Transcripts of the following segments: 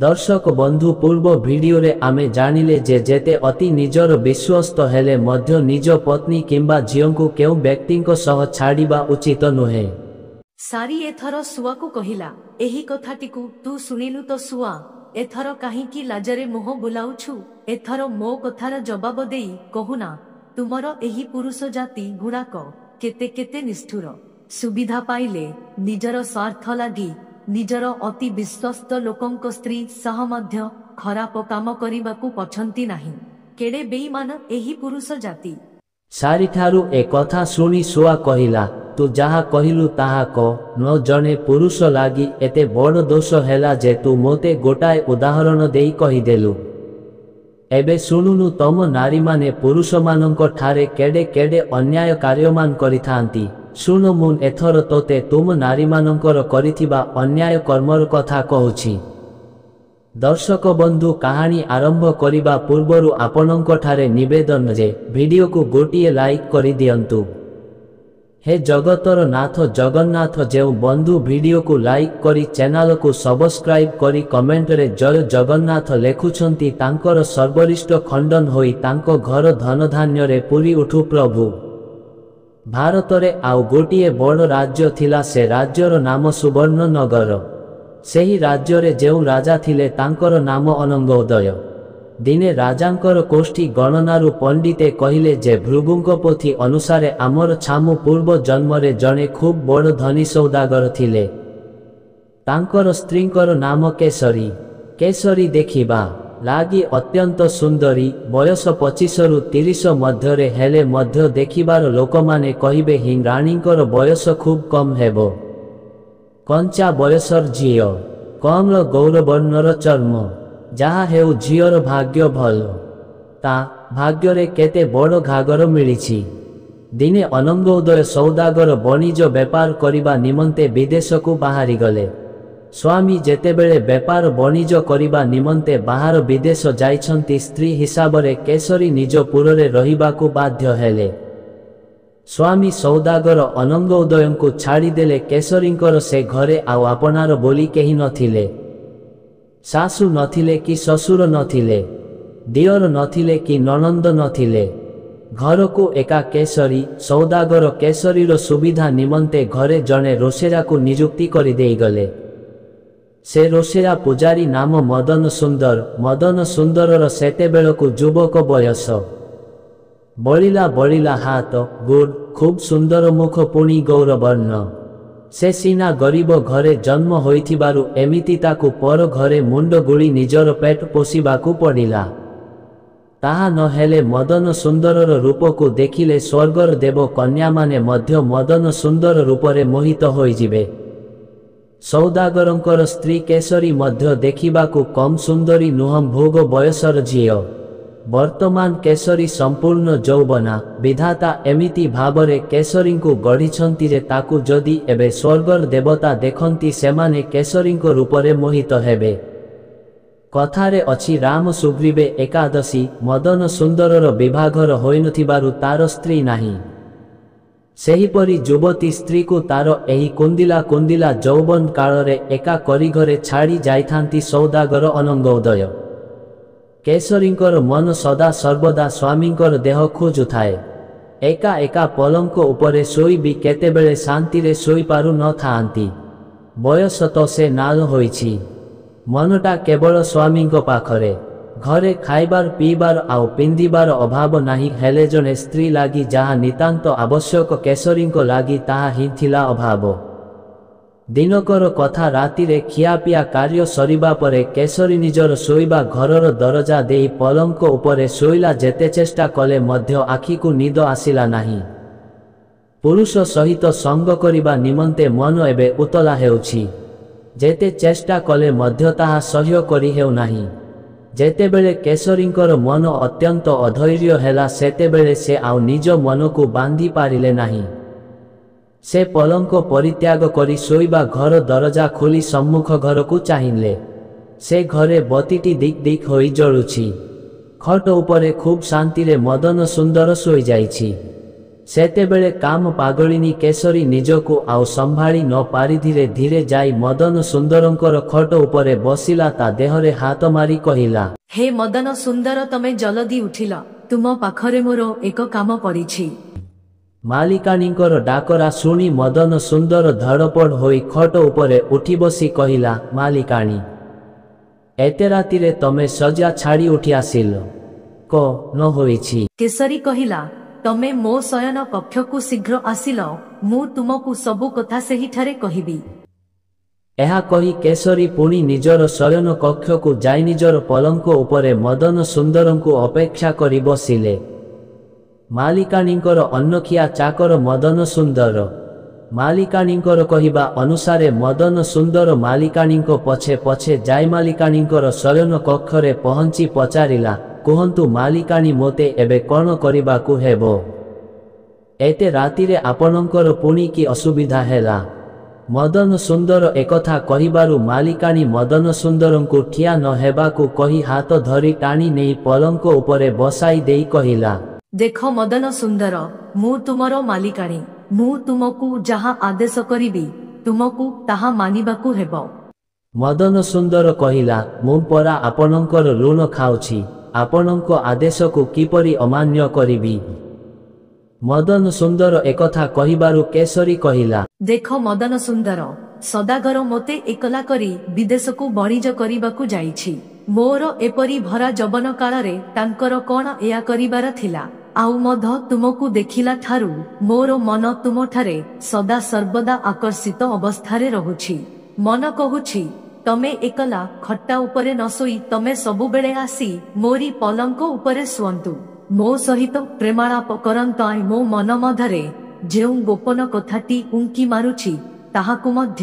ଦର୍ଶକ ବନ୍ଧୁ, ପୂର୍ବ ଭିଡିଓରେ ଆମେ ଜାଣିଲେ ଯେ ଯେତେ ଅତି ନିଜର ବିଶ୍ୱସ୍ତ ହେଲେ ମଧ୍ୟ ନିଜ ପତ୍ନୀ କିମ୍ବା ଝିଅଙ୍କୁ କେଉଁ ବ୍ୟକ୍ତିଙ୍କ ସହ ଛାଡ଼ିବା ଉଚିତ ନୁହେଁ। ଶାରୀ ଏଥର ଶୁଆକୁ କହିଲା, ଏହି କଥାଟିକୁ ତୁ ଶୁଣିଲୁ ତ ଶୁଆ, ଏଥର କାହିଁକି ଲାଜରେ ମୁହଁ ବୁଲାଉଛୁ? ଏଥର ମୋ କଥାର ଜବାବ ଦେଇ କହୁନା, ତୁମର ଏହି ପୁରୁଷ ଜାତି ଗୁଡ଼ାକ କେତେ କେତେ ନିଷ୍ଠୁର। ସୁବିଧା ପାଇଲେ ନିଜର ସ୍ୱାର୍ଥ ଲାଗି ନିଜର ଅତି ବିଶ୍ୱସ୍ତ ଲୋକଙ୍କ ସ୍ତ୍ରୀ ସହ ମଧ୍ୟ ଖରାପ କାମ କରିବାକୁ ପଛନ୍ତି ନାହିଁ। କେଡ଼େ ବେଇମାନ ଏହି ପୁରୁଷ ଜାତି! ଶାରୀଠାରୁ ଏ କଥା ଶୁଣି ଶୁଆ କହିଲା, ତୁ ଯାହା କହିଲୁ ତାହା ନ ଜଣେ ପୁରୁଷ ଲାଗି ଏତେ ବଡ଼ ଦୋଷ ହେଲା ଯେ ତୁ ମୋତେ ଗୋଟାଏ ଉଦାହରଣ ଦେଇ କହିଦେଲୁ। ଏବେ ଶୁଣୁନୁ ତମ ନାରୀମାନେ ପୁରୁଷମାନଙ୍କ ଠାରେ କେଡ଼େ କେଡ଼େ ଅନ୍ୟାୟ କାର୍ଯ୍ୟମାନ କରିଥାନ୍ତି। ଶୁଣ, ମୁଁ ଏଥର ତୋତେ ତୁମ ନାରୀମାନଙ୍କର କରିଥିବା ଅନ୍ୟାୟ କର୍ମର କଥା କହୁଛି। ଦର୍ଶକ ବନ୍ଧୁ, କାହାଣୀ ଆରମ୍ଭ କରିବା ପୂର୍ବରୁ ଆପଣଙ୍କଠାରେ ନିବେଦନ ଯେ ଭିଡିଓକୁ ଗୋଟିଏ ଲାଇକ୍ କରିଦିଅନ୍ତୁ। ହେ ଜଗତର ନାଥ ଜଗନ୍ନାଥ, ଯେଉଁ ବନ୍ଧୁ ଭିଡିଓକୁ ଲାଇକ୍ କରି ଚ୍ୟାନେଲକୁ ସବସ୍କ୍ରାଇବ୍ କରି କମେଣ୍ଟରେ ଜୟ ଜଗନ୍ନାଥ ଲେଖୁଛନ୍ତି, ତାଙ୍କର ସର୍ବରିଷ୍ଟ ଖଣ୍ଡନ ହୋଇ ତାଙ୍କ ଘର ଧନଧାନ୍ୟରେ ପୁରୀ ଉଠୁ ପ୍ରଭୁ। ଭାରତରେ ଆଉ ଗୋଟିଏ ବଡ଼ ରାଜ୍ୟ ଥିଲା। ସେ ରାଜ୍ୟର ନାମ ସୁବର୍ଣ୍ଣ ନଗର। ସେହି ରାଜ୍ୟରେ ଯେଉଁ ରାଜା ଥିଲେ ତାଙ୍କର ନାମ ଅନଙ୍ଗୋଦୟ। ଦିନେ ରାଜାଙ୍କର କୋଷ୍ଠୀ ଗଣନାରୁ ପଣ୍ଡିତେ କହିଲେ ଯେ ଭୃଗୁଙ୍କ ପୋଥି ଅନୁସାରେ ଆମର ଛାମୁ ପୂର୍ବ ଜନ୍ମରେ ଜଣେ ଖୁବ୍ ବଡ଼ ଧନୀ ସୌଦାଗର ଥିଲେ। ତାଙ୍କର ସ୍ତ୍ରୀଙ୍କର ନାମ କେଶରୀ। କେଶରୀ ଦେଖିବା ଲାଗି ଅତ୍ୟନ୍ତ ସୁନ୍ଦରୀ। ବୟସ 25ରୁ 30 ମଧ୍ୟରେ ହେଲେ ମଧ୍ୟ ଦେଖିବାର ଲୋକମାନେ କହିବେ ହିଁ ରାଣୀଙ୍କର ବୟସ ଖୁବ୍ କମ୍ ହେବ। କଞ୍ଚା ବୟସର ଝିଅ, କମଳ ଗୌରବର୍ଣ୍ଣର ଚର୍ମ। ଯାହା ହେଉ, ଝିଅର ଭାଗ୍ୟ ଭଲ। ତା ଭାଗ୍ୟରେ କେତେ ବଡ଼ ଘାଗର ମିଳିଛି। ଦିନେ ଅନଙ୍ଗୋଦୟ ସୌଦାଗର ବଣିଜ ବେପାର କରିବା ନିମନ୍ତେ ବିଦେଶକୁ ବାହାରିଗଲେ। ସ୍ୱାମୀ ଯେତେବେଳେ ବେପାର ବଣିଜ କରିବା ନିମନ୍ତେ ବାହାର ବିଦେଶ ଯାଇଛନ୍ତି, ସ୍ତ୍ରୀ ହିସାବରେ କେଶରୀ ନିଜ ପୁରରେ ରହିବାକୁ ବାଧ୍ୟ ହେଲେ। ସ୍ୱାମୀ ସୌଦାଗର ଅନଙ୍ଗୋଦୟଙ୍କୁ ଛାଡ଼ିଦେଲେ କେଶରୀଙ୍କର ସେ ଘରେ ଆଉ ଆପଣାର ବୋଲି କେହି ନଥିଲେ। ଶାଶୁ ନଥିଲେ କି ଶ୍ୱଶୁର ନଥିଲେ, ଦିଅର ନଥିଲେ କି ନଣନ୍ଦ ନଥିଲେ। ଘରକୁ ଏକା କେଶରୀ। ସୌଦାଗର କେଶରୀର ସୁବିଧା ନିମନ୍ତେ ଘରେ ଜଣେ ରୋଷେୟାକୁ ନିଯୁକ୍ତି କରିଦେଇଗଲେ। ସେ ରୋଷେୟା ପୂଜାରୀ ନାମ ମଦନ ସୁନ୍ଦର। ମଦନ ସୁନ୍ଦରର ସେତେବେଳକୁ ଯୁବକ ବୟସ। ବଳିଲା ବଳିଲା ହାତ ଗୋଡ଼, ଖୁବ୍ ସୁନ୍ଦର ମୁଖ, ପୁଣି ଗୌରବର୍ଣ୍ଣ। ସେ ସିନା ଗରିବ ଘରେ ଜନ୍ମ ହୋଇଥିବାରୁ ଏମିତି ତାକୁ ପର ଘରେ ମୁଣ୍ଡ ଗୁଳି ନିଜର ପେଟ ପୋଷିବାକୁ ପଡ଼ିଲା। ତାହା ନହେଲେ ମଦନ ସୁନ୍ଦରର ରୂପକୁ ଦେଖିଲେ ସ୍ୱର୍ଗର ଦେବ କନ୍ୟାମାନେ ମଧ୍ୟ ମଦନ ସୁନ୍ଦର ରୂପରେ ମୋହିତ ହୋଇଯିବେ। ସୌଦାଗରଙ୍କର ସ୍ତ୍ରୀ କେଶରୀ ମଧ୍ୟ ଦେଖିବାକୁ କମ୍ ସୁନ୍ଦରୀ ନୁହଁ, ଭୋଗ ବୟସର ଝିଅ। ବର୍ତ୍ତମାନ କେଶରୀ ସମ୍ପୂର୍ଣ୍ଣ ଯୌବନା। ବିଧାତା ଏମିତି ଭାବରେ କେଶରୀଙ୍କୁ ଗଢ଼ିଛନ୍ତି ଯେ ତାକୁ ଯଦି ଏବେ ସ୍ୱର୍ଗର ଦେବତା ଦେଖନ୍ତି, ସେମାନେ କେଶରୀଙ୍କ ରୂପରେ ମୋହିତ ହେବେ। କଥାରେ ଅଛି, ରାମ ସୁଗ୍ରୀବେ ଏକାଦଶୀ। ମଦନ ସୁନ୍ଦରର ବିବାହଘର ହୋଇନଥିବାରୁ ତାର ସ୍ତ୍ରୀ ନାହିଁ। ସେହିପରି ଯୁବତୀ ସ୍ତ୍ରୀକୁ ତାର ଏହି କୁନ୍ଦିଲା କୁନ୍ଦିଲା ଯୌବନ କାଳରେ ଏକା କରି ଘରେ ଛାଡ଼ି ଯାଇଥାନ୍ତି ସୌଦାଗର ଅନଙ୍ଗୋଦୟ। କେଶରୀଙ୍କର ମନ ସଦା ସର୍ବଦା ସ୍ୱାମୀଙ୍କର ଦେହ ଖୋଜୁଥାଏ। ଏକା ଏକା ପଲଙ୍କ ଉପରେ ଶୋଇ ବି କେତେବେଳେ ଶାନ୍ତିରେ ଶୋଇପାରୁ ନଥାନ୍ତି। ବୟସ ତ ସେ ନାଲ ହୋଇଛି, ମନଟା କେବଳ ସ୍ୱାମୀଙ୍କ ପାଖରେ। ଘରେ ଖାଇବାର ପିଇବାର ଆଉ ପିନ୍ଧିବାର ଅଭାବ ନାହିଁ, ହେଲେ ଜଣେ ସ୍ତ୍ରୀ ଲାଗି ଯାହା ନିତାନ୍ତ ଆବଶ୍ୟକ, କେଶରୀଙ୍କ ଲାଗି ତାହା ହିଁ ଥିଲା ଅଭାବ। ଦିନକର କଥା, ରାତିରେ ଖିଆପିଆ କାର୍ଯ୍ୟ ସରିବା ପରେ କେଶରୀ ନିଜର ଶୋଇବା ଘରର ଦରଜା ଦେଇ ପଲଙ୍କ ଉପରେ ଶୋଇଲା। ଯେତେ ଚେଷ୍ଟା କଲେ ମଧ୍ୟ ଆଖିକୁ ନିଦ ଆସିଲା ନାହିଁ। ପୁରୁଷ ସହିତ ସଙ୍ଗ କରିବା ନିମନ୍ତେ ମନ ଏବେ ଉତଲା ହେଉଛି। ଯେତେ ଚେଷ୍ଟା କଲେ ମଧ୍ୟ ତାହା ସହ୍ୟ କରି ହେଉନାହିଁ। ଯେତେବେଳେ କେଶରୀଙ୍କର ମନ ଅତ୍ୟନ୍ତ ଅଧୈର୍ଯ୍ୟ ହେଲା, ସେତେବେଳେ ସେ ଆଉ ନିଜ ମନକୁ ବାନ୍ଧି ପାରିଲେ ନାହିଁ। ସେ ପଲଙ୍କ ପରିତ୍ୟାଗ କରି ଶୋଇବା ଘର ଦରଜା ଖୋଲି ସମ୍ମୁଖ ଘରକୁ ଚାହିଁଲେ। ସେ ଘରେ ବତିଟି ଦିକ୍ ଦିକ୍ ହୋଇ ଜଳୁଛି। ଖଟ ଉପରେ ଖୁବ୍ ଶାନ୍ତିରେ ମଦନ ସୁନ୍ଦର ଶୋଇଯାଇଛି। ସେତେବେଳେ କାମ ପାଗଳିନୀ କେଶରୀ ନିଜକୁ ଆଉ ସମ୍ଭାଳି ନ ପାରି ଧୀରେ ଧୀରେ ଯାଇ ମଦନ ସୁନ୍ଦରଙ୍କର ଖଟ ଉପରେ ବସିଲା। ତା ଦେହରେ ହାତ ମାରି କହିଲା, ହେ ମଦନ ସୁନ୍ଦର, ତମେ ଜଲଦି ଉଠିଲ। ତୁମ ପାଖରେ ମୋର ଏକ କାମ ପଡ଼ିଛି। ମାଲିକାଣୀଙ୍କର ଡାକରା ଶୁଣି ମଦନ ସୁନ୍ଦର ଧଡ଼ପଡ଼ ହୋଇ ଖଟ ଉପରେ ଉଠି ବସି କହିଲା, ମାଲିକାଣୀ, ଏତେ ରାତିରେ ତମେ ଶଯ୍ୟା ଛାଡ଼ି ଉଠି ଆସିଲ, ନ ହୋଇଛି? କେଶରୀ କହିଲା, ତମେ ମୋ ଶୟନ କକ୍ଷକୁ ଶୀଘ୍ର ଆସିଲ, ମୁଁ ତୁମକୁ ସବୁ କଥା ସେହିଠାରେ କହିବି। ଏହା କହି କେଶରୀ ପୁଣି ନିଜର ଶୟନ କକ୍ଷକୁ ଯାଇ ନିଜର ପଲଙ୍କ ଉପରେ ମଦନ ସୁନ୍ଦରଙ୍କୁ ଅପେକ୍ଷା କରି ବସିଲେ। ମାଲିକାଣୀଙ୍କର ଅନ୍ନଖିଆ ଚାକର ମଦନ ସୁନ୍ଦର। ମାଲିକାଣୀଙ୍କର କହିବା ଅନୁସାରେ ମଦନ ସୁନ୍ଦର ମାଲିକାଣୀଙ୍କ ପଛେ ପଛେ ଯାଇ ମାଲିକାଣୀଙ୍କର ଶୟନ କକ୍ଷରେ ପହଞ୍ଚି ପଚାରିଲା, କୁହନ୍ତୁ ମାଲିକାଣୀ, ମୋତେ ଏବେ କ'ଣ କରିବାକୁ ହେବ? ଏତେ ରାତିରେ ଆପଣଙ୍କର ପୁଣି କି ଅସୁବିଧା ହେଲା? ମଦନ ସୁନ୍ଦର ଏକଥା କହିବାରୁ ମାଲିକାଣୀ ମଦନ ସୁନ୍ଦରଙ୍କୁ ଠିଆ ନ ହେବାକୁ କହି ହାତ ଧରି ଟାଣି ନେଇ ପଲଙ୍କ ଉପରେ ବସାଇ ଦେଇ କହିଲା, ଦେଖ ମଦନ ସୁନ୍ଦର, ମୁଁ ତୁମର ମାଲିକାଣୀ। ମୁଁ ତୁମକୁ ଯାହା ଆଦେଶ କରିବି ତୁମକୁ ତାହା ମାନିବାକୁ ହେବ। ମଦନ ସୁନ୍ଦର କହିଲା, ମୁଁ ପରା ଆପଣଙ୍କର ଋଣ ଖାଉଛି, ଆପଣଙ୍କ ଆଦେଶକୁ କିପରି ଅମାନ୍ୟ କରିବି? ମଦନ ସୁନ୍ଦର ଏକଥା କହିବାରୁ କେଶରୀ କହିଲା, ଦେଖ ମଦନ ସୁନ୍ଦର, ସଦାଗର ମୋତେ ଏକଲା କରି ବିଦେଶକୁ ବଣିଜ କରିବାକୁ ଯାଇଛି। ମୋର ଏପରି ଭରା ଯବନ କାଳରେ ତାଙ୍କର କଣ ଏହା କରିବାର ଥିଲା? ଆଉ ମଧ୍ୟ ତୁମକୁ ଦେଖିଲା ଠାରୁ ମୋର ମନ ତୁମଠାରେ ସଦା ସର୍ବଦା ଆକର୍ଷିତ ଅବସ୍ଥାରେ ରହୁଛି। ମନ କହୁଛି ତମେ ଏକଲା ଖଟ୍ଟା ଉପରେ ନ ଶୋଇ ତମେ ସବୁବେଳେ ଆସି ମୋରି ପଲଙ୍କ ଉପରେ ଶୁଅନ୍ତୁ, ମୋ ସହିତ ପ୍ରେମାଳାପ କରନ୍ତ। ମୋ ମନ ମଧ୍ୟରେ ଯେଉଁ ଗୋପନ କଥାଟି ଉଙ୍କି ମାରୁଛି ତାହାକୁ ମଧ୍ୟ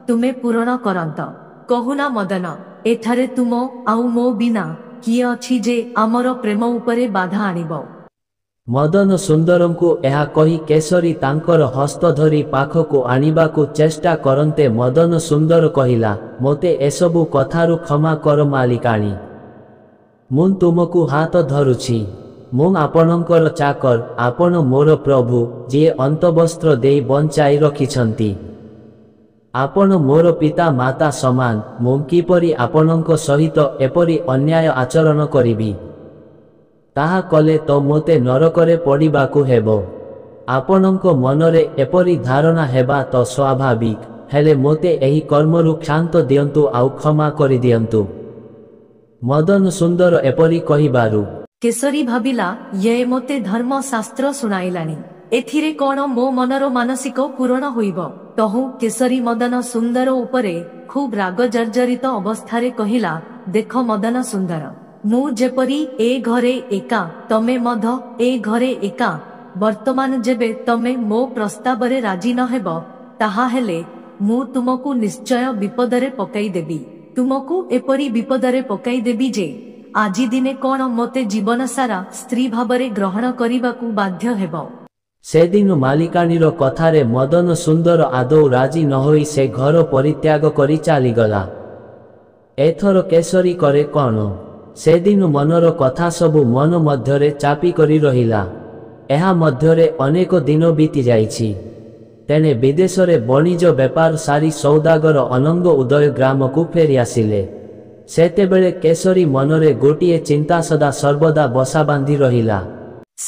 ତୁମେ ପୂରଣ କରନ୍ତ। କହୁନା ମଦନ, ଏଠାରେ ତୁମ ଆଉ ମୋ ବିନା କିଏ ଅଛି ଯେ ଆମର ପ୍ରେମ ଉପରେ ବାଧା ଆଣିବ? ମଦନ ସୁନ୍ଦରଙ୍କୁ ଏହା କହି କେଶରୀ ତାଙ୍କର ହସ୍ତ ଧରି ପାଖକୁ ଆଣିବାକୁ ଚେଷ୍ଟା କରନ୍ତେ ମଦନ ସୁନ୍ଦର କହିଲା, ମୋତେ ଏସବୁ କଥାରୁ କ୍ଷମା କର ମାଲିକାଣୀ, ମୁଁ ତୁମକୁ ହାତ ଧରୁଛି। ମୁଁ ଆପଣଙ୍କର ଚାକର, ଆପଣ ମୋର ପ୍ରଭୁ, ଯିଏ ଅନ୍ତବସ୍ତ୍ର ଦେଇ ବଞ୍ଚାଇ ରଖିଛନ୍ତି। ଆପଣ ମୋର ପିତା ମାତା ସମାନ। ମୁଁ କିପରି ଆପଣଙ୍କ ସହିତ ଏପରି ଅନ୍ୟାୟ ଆଚରଣ କରିବି? ତାହା କଲେ ତ ମୋତେ ନରକରେ ପଡ଼ିବାକୁ ହେବ। ଆପଣଙ୍କ ମନରେ ଏପରି ଧାରଣା ହେବା ତ ସ୍ୱାଭାବିକ, ହେଲେ ମୋତେ ଏହି କର୍ମରୁ କ୍ଷାନ୍ତ ଦିଅନ୍ତୁ ଆଉ କ୍ଷମା କରିଦିଅନ୍ତୁ। ମଦନ ସୁନ୍ଦର ଏପରି କହିବାରୁ କେଶରୀ ଭାବିଲା, ଇଏ ମୋତେ ଧର୍ମ ଶାସ୍ତ୍ର ଶୁଣାଇଲାଣି, ଏଥିରେ କଣ ମୋ ମନର ମାନସିକ ପୂରଣ ହୋଇବ? ତହୁଁ କେଶରୀ ମଦନ ସୁନ୍ଦର ଉପରେ ଖୁବ୍ ରାଗ ଜର୍ଜରିତ ଅବସ୍ଥାରେ କହିଲା, ଦେଖ ମଦନ ସୁନ୍ଦର, ମୁଁ ଯେପରି ଏ ଘରେ ଏକା, ତମେ ମଧ୍ୟ ଏ ଘରେ ଏକା। ବର୍ତ୍ତମାନ ଯେବେ ତମେ ମୋ ପ୍ରସ୍ତାବରେ ରାଜି ନ ହେବ, ତାହା ହେଲେ ମୁଁ ତୁମକୁ ନିଶ୍ଚୟ ବିପଦରେ ପକାଇଦେବି। ତୁମକୁ ଏପରି ବିପଦରେ ପକାଇଦେବି ଯେ ଆଜି ଦିନେ କଣ ମୋତେ ଜୀବନ ସାରା ସ୍ତ୍ରୀ ଭାବରେ ଗ୍ରହଣ କରିବାକୁ ବାଧ୍ୟ ହେବ। ସେଦିନ ମାଲିକାଣୀର କଥାରେ ମଦନ ସୁନ୍ଦର ଆଦୌ ରାଜି ନ ହୋଇ ସେ ଘର ପରିତ୍ୟାଗ କରି ଚାଲିଗଲା। ଏଥର କେଶରୀ କରେ କଣ? ସେଦିନ ମନର କଥା ସବୁ ମନ ମଧ୍ୟରେ ଚାପି କରି ରହିଲା। ଏହା ମଧ୍ୟରେ ଅନେକ ଦିନ ବିତି ଯାଇଛି। ତେଣେ ବିଦେଶରେ ବଣିଜ ବେପାର ସାରି ସୌଦାଗର ଅନଙ୍ଗ ଉଦୟ ଗ୍ରାମକୁ ଫେରିଆସିଲେ। ସେତେବେଳେ କେଶରୀ ମନରେ ଗୋଟିଏ ଚିନ୍ତା ସଦା ସର୍ବଦା ବସା ବାନ୍ଧି ରହିଲା।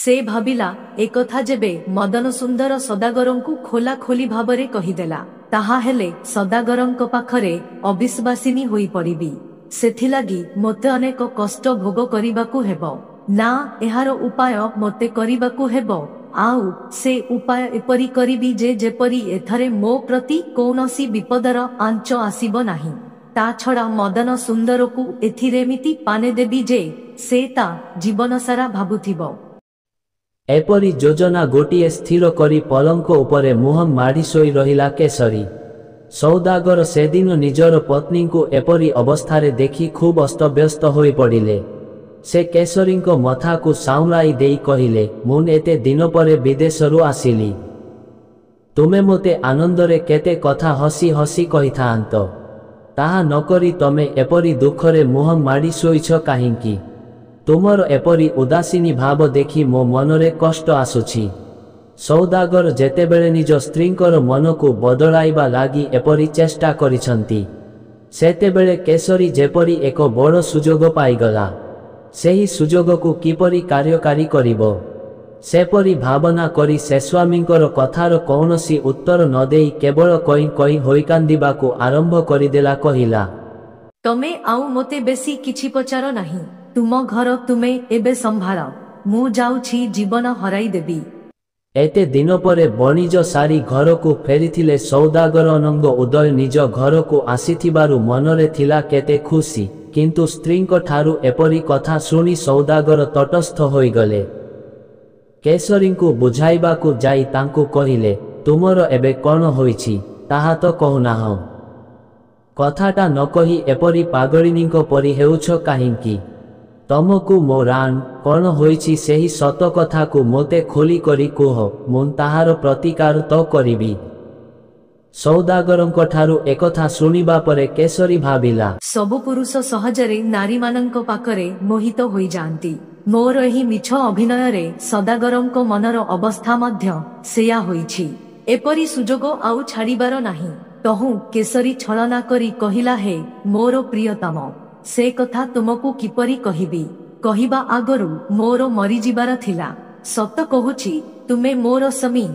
ସେ ଭାବିଲା, ଏକଥା ଯେବେ ମଦନ ସୁନ୍ଦର ସଦାଗରଙ୍କୁ ଖୋଲା ଖୋଲି ଭାବରେ କହିଦେଲା, ତାହା ହେଲେ ସଦାଗରଙ୍କ ପାଖରେ ଅବିଶ୍ୱାସିନୀ ହୋଇପଡ଼ିବି। ସେଥିଲାଗି ମୋତେ ଅନେକ କଷ୍ଟ ଭୋଗ କରିବାକୁ ହେବ। ନା, ଏହାର ଉପାୟ ମୋତେ କରିବାକୁ ହେବ। ଆଉ ସେ ଉପାୟ ଏପରି କରିବି ଯେ ଯେପରି ଏଥରେ ମୋ ପ୍ରତି କୌଣସି ବିପଦର ଆଞ୍ଚ ଆସିବ ନାହିଁ। ତା ଛଡ଼ା ମଦନ ସୁନ୍ଦରକୁ ଏଥିରେ ଏମିତି ପାନେ ଦେବି ଯେ ସେ ତା ଜୀବନ ସାରା ଭାବୁଥିବ। ଏପରି ଯୋଜନା ଗୋଟିଏ ସ୍ଥିର କରି ପଲଙ୍କ ଉପରେ ମୁହଁ ମାଡ଼ି ଶୋଇ ରହିଲା କେଶରୀ। ସୌଦାଗର ସେଦିନ ନିଜର ପତ୍ନୀଙ୍କୁ ଏପରି ଅବସ୍ଥାରେ ଦେଖି ଖୁବ୍ ଅସ୍ତବ୍ୟସ୍ତ ହୋଇପଡ଼ିଲେ। ସେ କେଶରୀଙ୍କ ମଥାକୁ ସାଉଁଳାଇ ଦେଇ କହିଲେ, ମୁଁ ଏତେ ଦିନ ପରେ ବିଦେଶରୁ ଆସିଲି, ତୁମେ ମୋତେ ଆନନ୍ଦରେ କେତେ କଥା ହସି ହସି କହିଥାନ୍ତ। ତାହା ନକରି ତମେ ଏପରି ଦୁଃଖରେ ମୁହଁ ମାଡ଼ି ଶୋଇଛ କାହିଁକି? ତୁମର ଏପରି ଉଦାସୀନୀ ଭାବ ଦେଖି ମୋ ମନରେ କଷ୍ଟ ଆସୁଛି। ସୌଦାଗର ଯେତେବେଳେ ନିଜ ସ୍ତ୍ରୀଙ୍କର ମନକୁ ବଦଳାଇବା ଲାଗି ଏପରି ଚେଷ୍ଟା କରିଛନ୍ତି, ସେତେବେଳେ କେଶରୀ ଯେପରି ଏକ ବଡ଼ ସୁଯୋଗ ପାଇଗଲା। ସେହି ସୁଯୋଗକୁ କିପରି କାର୍ଯ୍ୟକାରୀ କରିବ, ସେପରି ଭାବନା କରି ସେ ସ୍ୱାମୀଙ୍କର କଥାର କୌଣସି ଉତ୍ତର ନ ଦେଇ କେବଳ କଇଁ କଇଁ ହୋଇ କାନ୍ଦିବାକୁ ଆରମ୍ଭ କରିଦେଲା। କହିଲା, ତମେ ଆଉ ମୋତେ ବେଶୀ କିଛି ପଚାର ନାହିଁ। ତୁମ ଘର ତୁମେ ଏବେ ସମ୍ଭାଳ। ମୁଁ ଯାଉଛି, ଜୀବନ ହରାଇ ଦେବି। ଏତେ ଦିନ ପରେ ବଣିଜ ସାରି ଘରକୁ ଫେରିଥିଲେ ସୌଦାଗର। ଅନଙ୍ଗ ଉଦୟ ନିଜ ଘରକୁ ଆସିଥିବାରୁ ମନରେ ଥିଲା କେତେ ଖୁସି, କିନ୍ତୁ ସ୍ତ୍ରୀଙ୍କ ଠାରୁ ଏପରି କଥା ଶୁଣି ସୌଦାଗର ତଟସ୍ଥ ହୋଇଗଲେ। କେଶରୀଙ୍କୁ ବୁଝାଇବାକୁ ଯାଇ ତାଙ୍କୁ କହିଲେ, ତୁମର ଏବେ କ'ଣ ହୋଇଛି ତାହା ତ କହୁନାହଁ। କଥାଟା ନ କହି ଏପରି ପାଗଳିନୀଙ୍କ ପରି ହେଉଛ କାହିଁକି? ତମକୁ ମୋ ରାଣ କ'ଣ ହୋଇଛି ସେହି ସତ କଥାକୁ ମୋତେ ଖୋଲି କରି କୁହ, ମୁଁ ତାହାର ପ୍ରତିକାର ତ କରିବି। ସୌଦାଗରଙ୍କ ଠାରୁ ଏକଥା ଶୁଣିବା ପରେ କେଶରୀ ଭାବିଲା, ସବୁ ପୁରୁଷ ସହଜରେ ନାରୀମାନଙ୍କ ପାଖରେ ମୋହିତ ହୋଇଯାଆନ୍ତି। ମୋର ଏହି ମିଛ ଅଭିନୟରେ ସଦାଗରଙ୍କ ମନର ଅବସ୍ଥା ମଧ୍ୟ ସେୟା ହୋଇଛି। ଏପରି ସୁଯୋଗ ଆଉ ଛାଡ଼ିବାର ନାହିଁ। ତହୁଁ କେଶରୀ ଛଳନା କରି କହିଲା, ହେ ମୋର ପ୍ରିୟତମ, ସେ କଥା ତୁମକୁ କିପରି କହିବି? କହିବା ଆଗରୁ ମୋର ମରିଯିବାର ଥିଲା। ସତ କହୁଛି, ତୁମେ ମୋର ସ୍ୱାମୀ।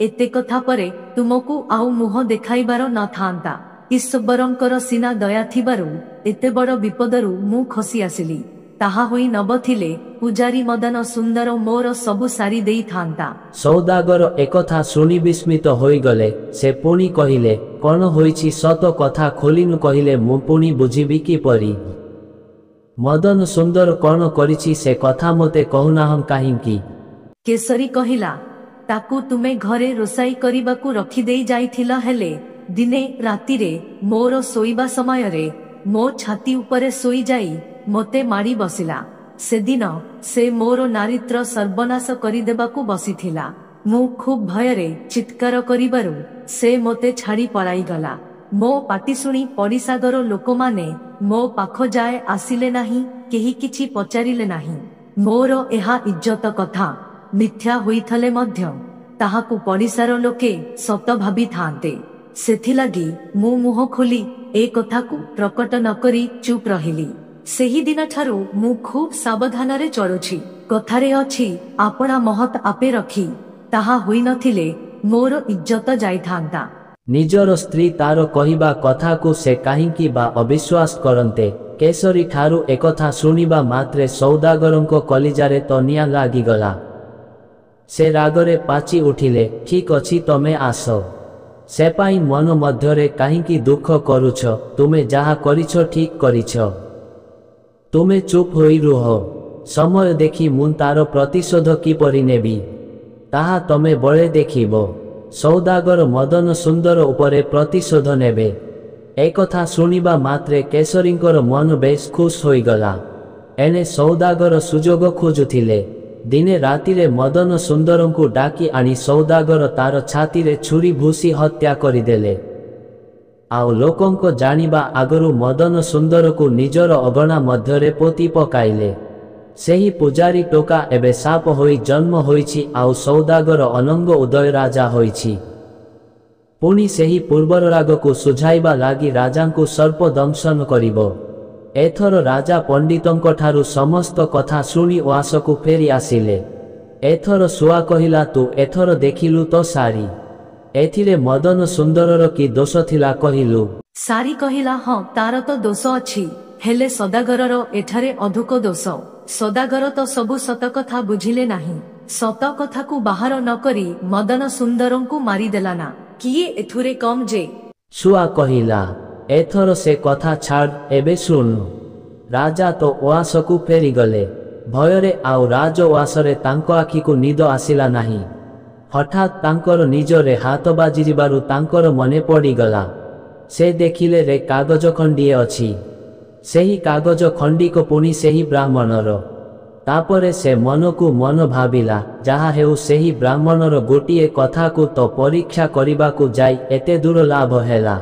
ଏତେ କଥା ପରେ ତୁମକୁ ଆଉ ମୁହଁ ଦେଖାଇବାର ନଥାନ୍ତା। ଈଶ୍ୱରଙ୍କର ସିନା ଦୟା ଥିବାରୁ ଏତେ ବଡ଼ ବିପଦରୁ ମୁଁ ଖସି ଆସିଲି। ତାହା ହୋଇ ନବଥିଲେ ପୂଜାରୀ ମଦନ ସୁନ୍ଦର ମୋର ସବୁ ସାରି ଦେଇଥାନ୍ତା। ସୌଦାଗର ଏକଥା ଶୁଣି ବିସ୍ମିତ ହୋଇଗଲେ। ସେ ପୁଣି କହିଲେ, କ'ଣ ହୋଇଛି ସତ କଥା ଖୋଲିନୁ କହିଲେ ମୁଁ ପୁଣି ବୁଝିବି କିପରି? ମଦନ ସୁନ୍ଦର କ'ଣ କରିଛି ସେ କଥା ମୋତେ କହୁନାହଁ କାହିଁକି? କେଶରୀ କହିଲା, ତାକୁ ତୁମେ ଘରେ ରୋଷାଇ କରିବାକୁ ରଖିଦେଇ ଯାଇଥିଲ। ହେଲେ ଦିନେ ରାତିରେ ମୋର ଶୋଇବା ସମୟରେ ମୋ ଛାତି ଉପରେ ଶୋଇଯାଇ ମୋତେ ମାଡ଼ି ବସିଲା। ସେଦିନ ସେ ମୋର ନାରୀତ୍ୱ ସର୍ବନାଶ କରିଦେବାକୁ ବସିଥିଲା। ମୁଁ ଖୁବ୍ ଭୟରେ ଚିତ୍କାର କରିବାରୁ ସେ ମୋତେ ଛାଡ଼ି ପଳାଇଗଲା। ମୋ ପାଟି ଶୁଣି ପଡ଼ିଶାଘର ଲୋକମାନେ ମୋ ପାଖ ଯାଏ ଆସିଲେ ନାହିଁ, କେହି କିଛି ପଚାରିଲେ ନାହିଁ। ମୋର ଏହା ଇଜ୍ଜତ କଥା ମିଥ୍ୟା ହୋଇଥିଲେ ମଧ୍ୟ ତାହାକୁ ପଡ଼ିଶାର ଲୋକେ ସତ ଭାବିଥାନ୍ତେ। ସେଥିଲାଗି ମୁଁ ମୁହଁ ଖୋଲି ଏ କଥାକୁ ପ୍ରକଟ ନ କରି ଚୁପ୍ ରହିଲି। ସେହିଦିନଠାରୁ ମୁଁ ଖୁବ୍ ସାବଧାନରେ ଚଳୁଛି। କଥାରେ ଅଛି, ଆପଣା ମହତ ଆପେ ରଖି। ତାହା ହୋଇନଥିଲେ ମୋର ଇଜ୍ଜତ ଯାଇଥାନ୍ତା। ନିଜର ସ୍ତ୍ରୀ ତାର କହିବା କଥାକୁ ସେ କାହିଁକି ବା ଅବିଶ୍ୱାସ କରନ୍ତେ? କେଶରୀ ଠାରୁ ଏକଥା ଶୁଣିବା ମାତ୍ରେ ସୌଦାଗରଙ୍କ କଲିଜାରେ ତ ନିଆଁ ଲାଗିଗଲା। ସେ ରାଗରେ ପାଚି ଉଠିଲେ, ଠିକ ଅଛି, ତମେ ଆସ। ସେ ପାଇଁ ମନ ମଧ୍ୟରେ କାହିଁକି ଦୁଃଖ କରୁଛ? ତୁମେ ଯାହା କରିଛ ଠିକ କରିଛ। ତୁମେ ଚୁପ୍ ହୋଇ ରୁହ। ସମୟ ଦେଖି ମୁଁ ତାର ପ୍ରତିଶୋଧ କିପରି ନେବି ତାହା ତମେ ବଳେ ଦେଖିବ। ସୌଦାଗର ମଦନ ସୁନ୍ଦର ଉପରେ ପ୍ରତିଶୋଧ ନେବେ, ଏକଥା ଶୁଣିବା ମାତ୍ରେ କେଶରୀଙ୍କର ମନ ବେଶ ଖୁସ୍ ହୋଇଗଲା। ଏଣେ ସୌଦାଗର ସୁଯୋଗ ଖୋଜୁଥିଲେ। ଦିନେ ରାତିରେ ମଦନ ସୁନ୍ଦରଙ୍କୁ ଡାକି ଆଣି ସୌଦାଗର ତାର ଛାତିରେ ଛୁରୀ ଭୁସି ହତ୍ୟା କରିଦେଲେ। ଆଉ ଲୋକଙ୍କ ଜାଣିବା ଆଗରୁ ମଦନ ସୁନ୍ଦରକୁ ନିଜର ଅଗଣା ମଧ୍ୟରେ ପୋତି ପକାଇଲେ। ସେହି ପୂଜାରୀ ଟୋକା ଏବେ ସାପ ହୋଇ ଜନ୍ମ ହୋଇଛି, ଆଉ ସୌଦାଗର ଅନଙ୍ଗ ଉଦୟ ରାଜା ହୋଇଛି। ପୁଣି ସେହି ପୂର୍ବର ରାଗକୁ ସୁଝାଇବା ଲାଗି ରାଜାଙ୍କୁ ସର୍ପ ଦଂଶନ କରିବ। ଏଥର ରାଜା ପଣ୍ଡିତଙ୍କ ଠାରୁ ସମସ୍ତ କଥା ଶୁଣି ଉଆସକୁ ଫେରି ଆସିଲେ। ଏଥର ଶୁଆ କହିଲା, ତୁ ଏଥର ଦେଖିଲୁ ତ ସାରୀ, ଏଥିରେ ମଦନ ସୁନ୍ଦରର କି ଦୋଷ ଥିଲା କହିଲୁ? ସାରୀ କହିଲା, ହଁ, ତାର ତ ଦୋଷ ଅଛି, ହେଲେ ସଦାଗରର ଏଠାରେ ଅଧିକ ଦୋଷ। ସଦାଗର ତ ସବୁ ସତ କଥା ବୁଝିଲେ ନାହିଁ। ସତ କଥାକୁ ବାହାର ନ କରି ମଦନ ସୁନ୍ଦରଙ୍କୁ ମାରିଦେଲା ନା। କିଏ ଏଥିରେ କମ୍ ଯେ? ଶୁଆ କହିଲା, ଏଥର ସେ କଥା ଛାଡ଼, ଏବେ ଶୁଣୁ। ରାଜା ତ ଉଆସକୁ ଫେରିଗଲେ। ଭୟରେ ଆଉ ରାଜ ଉଆସରେ ତାଙ୍କ ଆଖିକୁ ନିଦ ଆସିଲା ନାହିଁ। ହଠାତ୍ ତାଙ୍କର ନିଜରେ ହାତ ବାଜିଯିବାରୁ ତାଙ୍କର ମନେ ପଡ଼ିଗଲା। ସେ ଦେଖିଲେ ରେ କାଗଜ ଖଣ୍ଡିଏ ଅଛି। ସେହି କାଗଜ ଖଣ୍ଡିକ ପୁଣି ସେହି ବ୍ରାହ୍ମଣର। ତାପରେ ସେ ମନକୁ ମନ ଭାବିଲା, ଯାହା ହେଉ ସେହି ବ୍ରାହ୍ମଣର ଗୋଟିଏ କଥାକୁ ତ ପରୀକ୍ଷା କରିବାକୁ ଯାଇ ଏତେ ଦୂର ଲାଭ ହେଲା।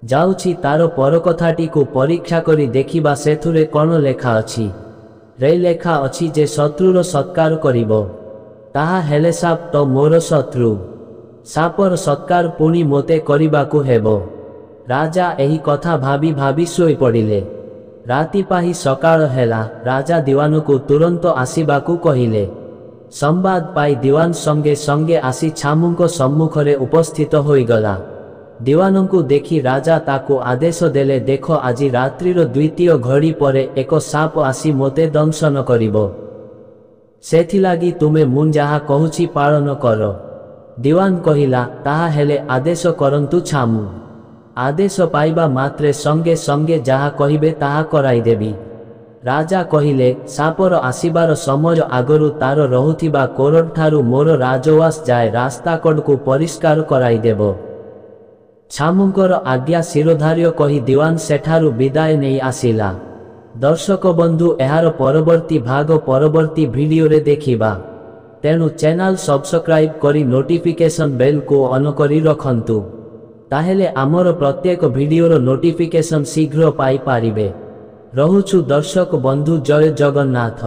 ଯାଉଛି ତାର ପରକଥାଟିକୁ ପରୀକ୍ଷା କରି ଦେଖିବା ସେଥିରେ କ'ଣ ଲେଖା ଅଛି। ରେ ଲେଖା ଅଛି ଯେ ଶତ୍ରୁର ସତ୍କାର କରିବ। ତାହା ହେଲେ ସାପ ତ ମୋର ଶତ୍ରୁ। ସାପର ସତ୍କାର ପୁଣି ମୋତେ କରିବାକୁ ହେବ। ରାଜା ଏହି କଥା ଭାବି ଭାବି ଶୋଇପଡ଼ିଲେ। ରାତି ପାହି ସକାଳ ହେଲା। ରାଜା ଦିୱାନକୁ ତୁରନ୍ତ ଆସିବାକୁ କହିଲେ। ସମ୍ବାଦ ପାଇ ଦିୱାନ ସଙ୍ଗେ ସଙ୍ଗେ ଆସି ଛାମୁଙ୍କ ସମ୍ମୁଖରେ ଉପସ୍ଥିତ ହୋଇଗଲା। ଦିୱାନଙ୍କୁ ଦେଖି ରାଜା ତାକୁ ଆଦେଶ ଦେଲେ, ଦେଖ, ଆଜି ରାତ୍ରିର ଦ୍ୱିତୀୟ ଘଡ଼ି ପରେ ଏକ ସାପ ଆସି ମୋତେ ଦଂଶନ କରିବ। ସେଥିଲାଗି ତୁମେ ମୁଁ ଯାହା କହୁଛି ପାଳନ କର। ଦିୱାନ କହିଲା, ତାହା ହେଲେ ଆଦେଶ କରନ୍ତୁ ଛାମୁ। ଆଦେଶ ପାଇବା ମାତ୍ରେ ସଙ୍ଗେ ସଙ୍ଗେ ଯାହା କହିବେ ତାହା କରାଇଦେବି। ରାଜା କହିଲେ, ସାପର ଆସିବାର ସମୟ ଆଗରୁ ତାର ରହୁଥିବା କୋରଡ଼ଠାରୁ ମୋର ରାଜୱାସ ଯାଏ ରାସ୍ତାକଡ଼କୁ ପରିଷ୍କାର କରାଇଦେବ। ଛାମୁଙ୍କର ଆଜ୍ଞା ଶିରୋଧାର୍ଯ୍ୟ କହି ଦିୱାନ ସେଠାରୁ ବିଦାୟ ନେଇ ଆସିଲା। ଦର୍ଶକ ବନ୍ଧୁ, ଏହାର ପରବର୍ତ୍ତୀ ଭାଗ ପରବର୍ତ୍ତୀ ଭିଡ଼ିଓରେ ଦେଖିବା। ତେଣୁ ଚ୍ୟାନେଲ ସବସ୍କ୍ରାଇବ୍ କରି ନୋଟିଫିକେସନ୍ ବେଲ୍କୁ ଅନ୍ କରି ରଖନ୍ତୁ। ତାହେଲେ ଆମର ପ୍ରତ୍ୟେକ ଭିଡ଼ିଓର ନୋଟିଫିକେସନ୍ ଶୀଘ୍ର ପାଇପାରିବେ। ରହୁଛୁ ଦର୍ଶକ ବନ୍ଧୁ, ଜୟ ଜଗନ୍ନାଥ।